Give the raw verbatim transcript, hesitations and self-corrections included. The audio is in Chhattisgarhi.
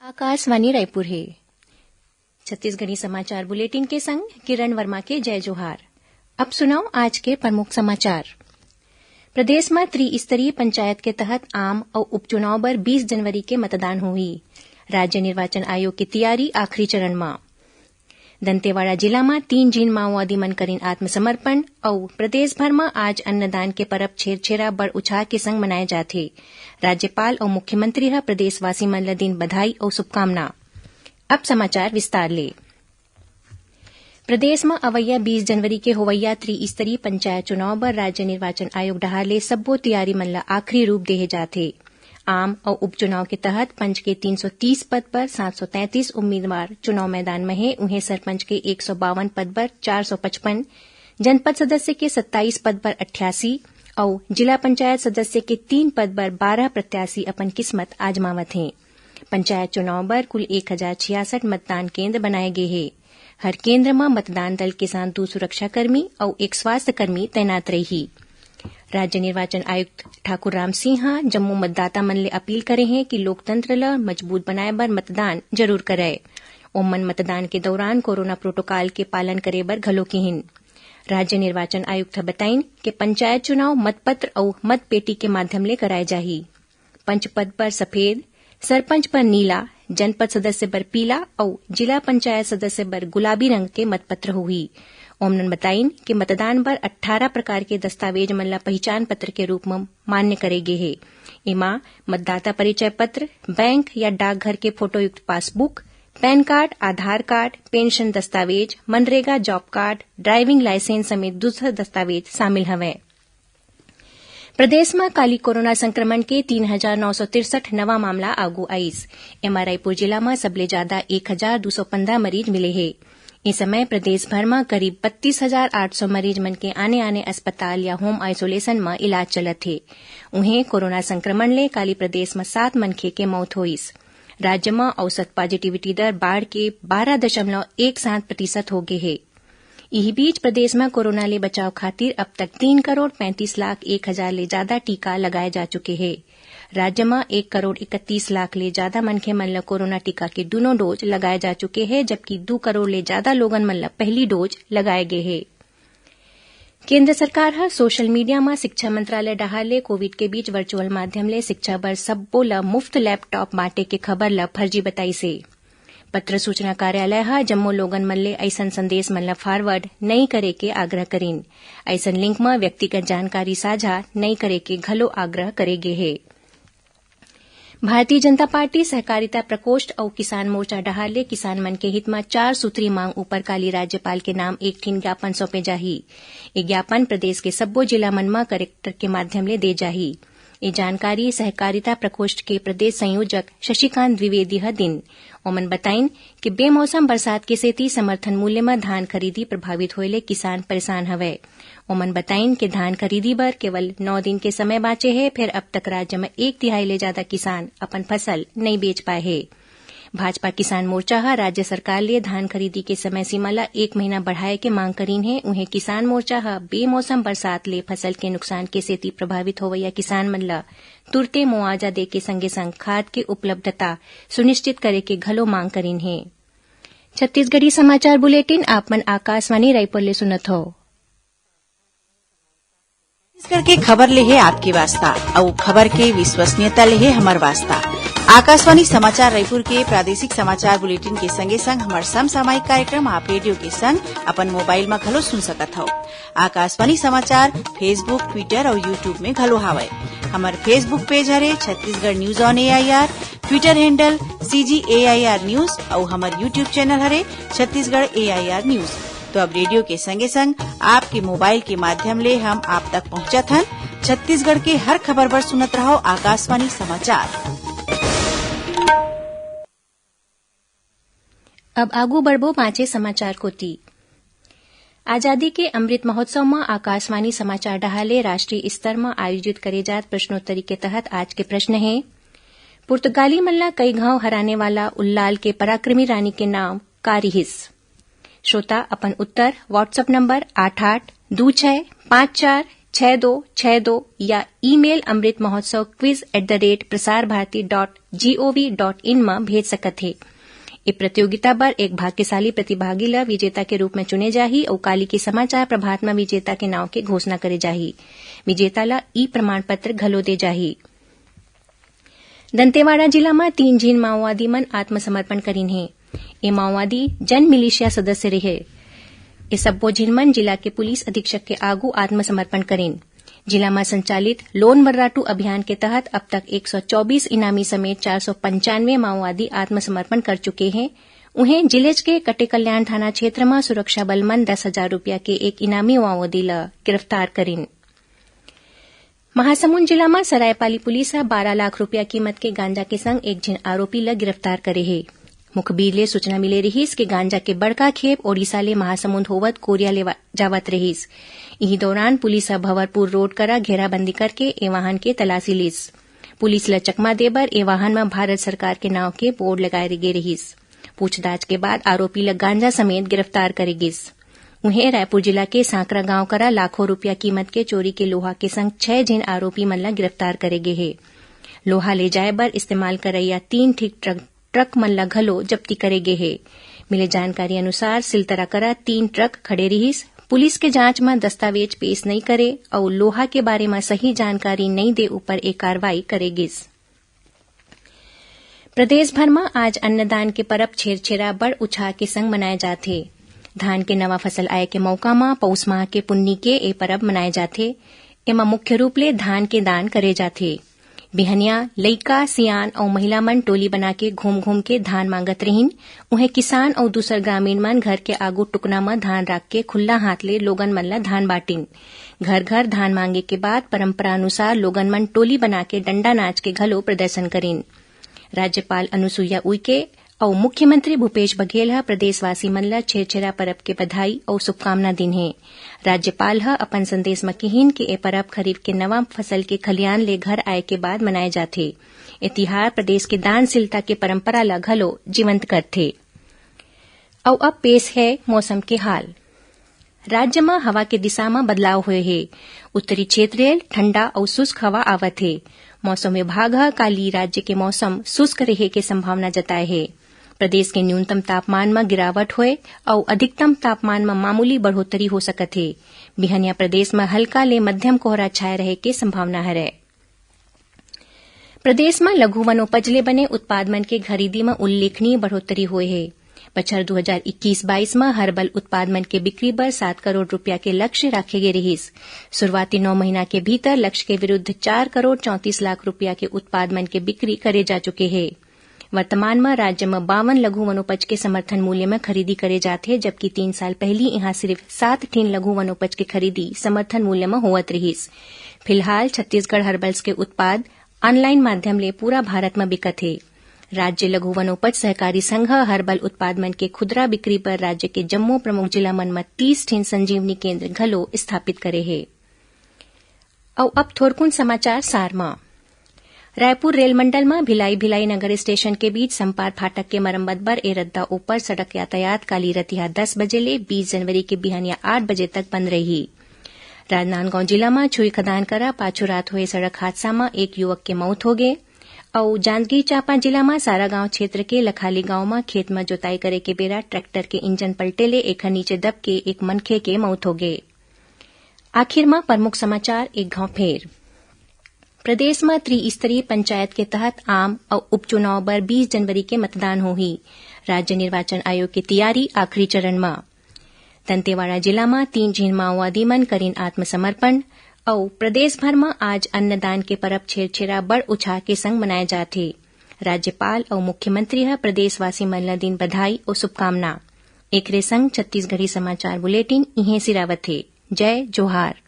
आकाशवाणी रायपुर हे। छत्तीसगढ़ी समाचार बुलेटिन के संग किरण वर्मा के जय जोहार। अब सुनव आज के प्रमुख समाचार। प्रदेश म त्रिस्तरीय पंचायत के तहत आम अउ उपचुनाव बर बीस जनवरी के मतदान होही। राज्य निर्वाचन आयोग के तैयारी आखिरी चरण म। दंतेवाड़ा जिला म तीन झिन माओवादी मन करिन आत्मसमर्पण। अउ प्रदेश भर म आज अन्नदान के परब छेरछेरा बड़ उछाह के संग मनाए जाथे। राज्यपाल अउ मुख्यमंत्री ह प्रदेशवासी मन ल दिन बधाई अउ शुभकामना। अब समाचार विस्तार ले। प्रदेश म अवइया बीस जनवरी के होवइया त्रिस्तरीय पंचायत चुनाव बर राज्य निर्वाचन आयोग डहार ले सब्बो तैयारी मन ल आखिरी रूप देहे जाथे। आम अउ उपचुनाव के तहत पंच के तीन सौ तीस पद बर सात सौ तैंतीस उम्मीदवार चुनाव मैदान म हे, उहें सरपंच के एक सौ बावन पद बर चार सौ पचपन, जनपद सदस्य के सत्ताईस पद बर अट्ठासी अउ जिला पंचायत सदस्य के तीन पद बर बारह प्रत्याशी अपन किस्मत आजमावत हें। पंचायत चुनाव बर कुल एक हजार छियासठ मतदान केंद्र बनाए गे हे। हर केंद्र म मतदान दल के साथ दू सुरक्षाकर्मी अउ एक स्वास्थ्यकर्मी तैनात रइही। राज्य निर्वाचन आयुक्त ठाकुर राम सिंह ह जम्मो मतदाता मन ले अपील करे हें कि लोकतंत्र ल मजबूत बनाए बर मतदान जरूर करय। ओमन मतदान के दौरान कोरोना प्रोटोकॉल के पालन करे बर घलो किहिन। राज्य निर्वाचन आयुक्त ह बताइन कि पंचायत चुनाव मतपत्र अउ मतपेटी के माध्यम ले कराए जाही। पंच पद पर सफेद, सरपंच पर नीला, जनपद सदस्य बर पीला अउ जिला पंचायत सदस्य बर गुलाबी रंग के मतपत्र होही। ओमन बताइन कि मतदान बर अट्ठारह प्रकार के दस्तावेज मन ल पहिचान पत्र के रूप म मान्य करे गे हे। एमा मतदाता परिचय पत्र, बैंक या डाकघर के फोटोयुक्त passbook, pan card, Aadhaar card, pension दस्तावेज, मनरेगा जॉब कार्ड, ड्राइविंग लाइसेंस समेत दूसर दस्तावेज शामिल हवय। प्रदेश म काली कोरोना संक्रमण के तीन हजार नौ सौ तिरसठ नवा मामला आगू आइस। एमा रायपुर जिला म सबले जादा एक हजार दू सौ पंद्रह मरीज मिले हे। ए समय प्रदेश भर म करीब बत्तीस हजार आठ सौ मरीज मन के आने-आने अस्पताल या होम आइसोलेशन म इलाज चलत हे। उहें, कोरोना संक्रमण ले काली प्रदेश म सात मनखे के मौत होइस। राज्य म औसत पॉजिटिविटी दर बाढ़ के बारह दशमलव एक सात प्रतिशत हो गे हे। इही बीच, प्रदेश म कोरोना ले बचाव खातिर अब तक तीन करोड़ पैंतीस लाख एक हजार ले जादा टीका लगाए जा चुके हे। राज्य म एक करोड़ इकतीस लाख ले जादा मनखे मन ल कोरोना टीका के दूनों डोज लगाए जा चुके हे, जबकि दू करोड़ ले जादा लोगन मन ल पहली डोज लगाए गे हे। केंद्र सरकार ह सोशल मीडिया म शिक्षा मंत्रालय डहार ले कोविड के बीच वर्चुअल माध्यम ले शिक्षा बर सब्बो ल मुफ्त लैपटॉप बांटे के खबर ल फर्जी बताइस हे। पत्र सूचना कार्यालय ह जम्मो लोगन मन ले अइसन संदेश मन ल फॉरवर्ड नइ करे के आग्रह करिन। अइसन लिंक म व्यक्तिगत जानकारी साझा नइ करे के घलो आग्रह करे गे हे। भारतीय जनता पार्टी सहकारिता प्रकोष्ठ अउ किसान मोर्चा डहार ले किसान मन के हित म चार सूत्री मांग ऊपर काली राज्यपाल के नाम एक ठिन ज्ञापन सौंपे जाही। ए ज्ञापन प्रदेश के सब्बो जिला मन म कलेक्टर के माध्यम ले दे जाही। ए जानकारी सहकारिता प्रकोष्ठ के प्रदेश संयोजक शशिकांत द्विवेदी ह दिन। ओमन बताइन कि बेमौसम बरसात के सेती समर्थन मूल्य म धान खरीदी प्रभावित होए ले किसान परेशान हवय। ओमन बताइन कि धान खरीदी बर केवल नौ दिन के समय बांचे हे, फेर अब तक राज्य म एक तिहाई ले जादा किसान अपन फसल नइ बेच पाए हे। भाजपा किसान मोर्चा ह राज्य सरकार ले धान खरीदी के समय सीमा ल एक महीना बढ़ाए के मांग करीन हे। उहें, किसान मोर्चा ह बेमौसम बरसात ले फसल के नुकसान के सेती प्रभावित होवइया किसान मन ल तुरते मुआवजा दे के संगे संग खाद के उपलब्धता सुनिश्चित करे के घलो मांग करीन हे। छत्तीसगढ़ी समाचार बुलेटिन आप मन आकाशवाणी रायपुर ले सुनत हव। छत्तीसगढ़ के खबर ले हे आपके वास्ता, अउ खबर के विश्वसनीयता ले हे हमर वास्ता। आकाशवाणी समाचार रायपुर के प्रादेशिक समाचार बुलेटिन के संगे संग हमर समसामयिक कार्यक्रम आप रेडियो के संग अपन मोबाइल म घलो सुन सकत हव। आकाशवाणी समाचार Facebook, Twitter अउ YouTube में घलो हावय। हमर Facebook पेज हरे Chhattisgarh news on AIR, Twitter handle CG AIR news अउ हमर YouTube चैनल हरे छत्तीसगढ़ एआईआर न्यूज। तो अब रेडियो के संगे संग आपके मोबाइल के माध्यम ले हम आप तक पहुंचत हन। छत्तीसगढ़ के हर खबर बर सुनत रहव आकाशवाणी समाचार। अब आगू बढ़बो बांचे समाचार कोति। आजादी के अमृत महोत्सव म आकाशवाणी समाचार डहार ले राष्ट्रीय स्तर म आयोजित करे जात प्रश्नोत्तरी के तहत आज के प्रश्न हे, पुर्तगाली मन ला कई घांव हराने वाला उल्लाल के पराक्रमी रानी के नाम का रिहिस? श्रोता अपन उत्तर WhatsApp नंबर आठ आठ दू छह पाँच चार छह दो छह दो या email Amrit Mahotsav quiz at the rate Prasar Bharati dot gov dot in म भेज सकत हे। ए प्रतियोगिता बर एक भाग्यशाली प्रतिभागी ल विजेता के रूप म चुने जाही अउ काली के समाचार प्रभात म विजेता के नांव के घोषणा करे जाही। विजेता ल ई प्रमाण पत्र घलो दे जाही। दंतेवाड़ा जिला म तीन झिन माओवादी मन आत्मसमर्पण करिन हे। ए माओवादी जन मिलिशिया सदस्य रिहे। ए सब्बो झिन मन जिला के पुलिस अधीक्षक के आगू आत्मसमर्पण करिन। जिला म संचालित लोन वर्राटू अभियान के तहत अब तक एक सौ चौबीस इनामी समेत चार सौ पंचानवे माओवादी आत्मसमर्पण कर चुके हे। उहें, जिलेच के कटेकल्याण थाना क्षेत्र म सुरक्षा बल मन दस हजार रुपया के एक इनामी माओवादी ल गिरफ्तार करिन। महासमुंद जिला म सरायपाली पुलिस ह बारह लाख रुपया कीमत के गांजा के संग एक झिन आरोपी ल गिरफ्तार करे हे। मुखबिर ले सूचना मिले रिहिस कि गांजा के बड़का खेप ओडिशा ले महासमुंद होवत कोरिया ले वा-, जावत रिहिस। इही दौरान पुलिस ह भंवरपुर रोड करा घेराबंदी करके ए वाहन के तलाशी लिस। पुलिस ल चकमा दे बर ए वाहन म भारत सरकार के नांव के बोर्ड लगाए गे रिहिस। पूछताछ के बाद आरोपी ल गांजा समेत गिरफ्तार करे गिस। उहें, रायपुर जिला के सांकरा गांव करा लाखों रुपया कीमत के चोरी के लोहा के संग छह झिन आरोपी मन ल गिरफ्तार करे गे हे। लोहा ले जाए बर इस्तेमाल करइया तीन ठीक ट्रक, ट्रक मन ल घलो जब्ती करे गे हे। मिले जानकारी अनुसार, सिलतरा करा तीन ट्रक खड़े रिहिस। पुलिस के जांच म दस्तावेज पेश नइ करे अउ लोहा के बारे म सही जानकारी नइ दे ऊपर ए कार्रवाई करे गिस। प्रदेश भर म आज अन्नदान के परब छेरछेरा बड़ उछाह के संग मनाए जाथे। धान के नवा फसल आए के मौका म पौष माह के पुन्नी के ए परब मनाए जाथे। एमा मुख्य रूप ले धान के दान करे जाथे। बिहनिया लइका, सियान अउ महिला मन टोली बना के घूम घूम के धान मांगत रहिन। उहें, किसान अउ दूसर ग्रामीण मन घर के आगू टुकना म धान राख के खुल्ला हाथ ले लोगन मन ल धान बांटिन। घर घर धान मांगे के बाद परंपरा अनुसार लोगन मन टोली बना के डंडा नाच के घलो प्रदर्शन करिन। राज्यपाल अनुसुईया उइके अउ मुख्यमंत्री भूपेश बघेल ह प्रदेशवासी मन ल छेरछेरा परब के बधाई अउ शुभकामना दीन हे। राज्यपाल ह अपन संदेश म किहिन कि ए परब खरीफ के नवा फसल के खलियान ले घर आए के बाद मनाए जाथे। ए तिहार प्रदेश के दानशीलता के परंपरा ल घलो जीवंत करथे। अउ अब पेश हे मौसम के हाल। राज्य म हवा के दिशा म बदलाव होए हे। उत्तरी क्षेत्र ले ठंडा अउ शुष्क हवा आवत हे। मौसम विभाग ह काली राज्य के मौसम शुष्क रहे के संभावना जताए हे। प्रदेश के न्यूनतम तापमान म गिरावट होए अउ अधिकतम तापमान म मामूली बढ़ोतरी हो सकत हे। बिहनिया प्रदेश म हल्का ले मध्यम कोहरा छाए रहे के संभावना हरय। प्रदेश म लघु वनोपज ले बने उत्पाद मन के खरीदी म उल्लेखनीय बढ़ोतरी होए हे। बछर दू हजार इक्कीस बाईस म हर्बल उत्पाद मन के बिक्री बर सात करोड़ रुपया के लक्ष्य राखे गे रिहिस। शुरुआती नौ महीना के भीतर लक्ष्य के विरुद्ध चार करोड़ चौंतीस लाख रुपया के उत्पाद मन के बिक्री करे जा चुके हे। वर्तमान म राज्य म बावन लघु वनोपज के समर्थन मूल्य म खरीदी करे जाथे, जबकि तीन साल पहिली इहां सिर्फ सात ठिन लघु वनोपज के खरीदी समर्थन मूल्य म होवत रिहिस। फिलहाल छत्तीसगढ़ हर्बल्स के उत्पाद ऑनलाइन माध्यम ले पूरा भारत म बिकत हे। राज्य लघु वनोपज सहकारी संघ ह हर्बल उत्पाद मन के खुदरा बिक्री बर राज्य के जम्मो प्रमुख जिला मन म तीस ठिन संजीवनी केंद्र घलो स्थापित करे हे। अउ अब थोरकुन समाचार सार म। रायपुर रेल मंडल म भिलाई भिलाई नगर स्टेशन के बीच संपार फाटक के मरम्मत बर ए रद्दा ऊपर सड़क यातायात काली रतिहा दस बजे ले बीस जनवरी के बिहनिया आठ बजे तक बंद रही। राजनांदगांव जिला म छुई खदान करा पाछू रात होए सड़क हादसा म एक युवक के मौत हो गे। अउ जांजगीर चांपा जिला म सारागांव क्षेत्र के लखाली गांव म खेत म जोताई करे के बेरा ट्रैक्टर के इंजन पलटे ले एखर नीचे दब के एक मनखे के मौत हो गे। आखिर म प्रमुख समाचार एक घांव फेर। प्रदेश म त्रिस्तरीय पंचायत के तहत आम अउ उपचुनाव बर बीस जनवरी के मतदान होही। राज्य निर्वाचन आयोग के तैयारी आखिरी चरण म। दंतेवाड़ा जिला म तीन झिन माओवादी मन करिन आत्मसमर्पण। अउ प्रदेश भर म आज अन्नदान के परब छेरछेरा बड़ उछाह के संग मनाए जात हे। राज्यपाल अउ मुख्यमंत्री ह प्रदेशवासी मन ल दीन बधाई अउ शुभकामना। एकरे संग छत्तीसगढ़ी समाचार बुलेटिन इहें सिरावत हे। जय जोहार।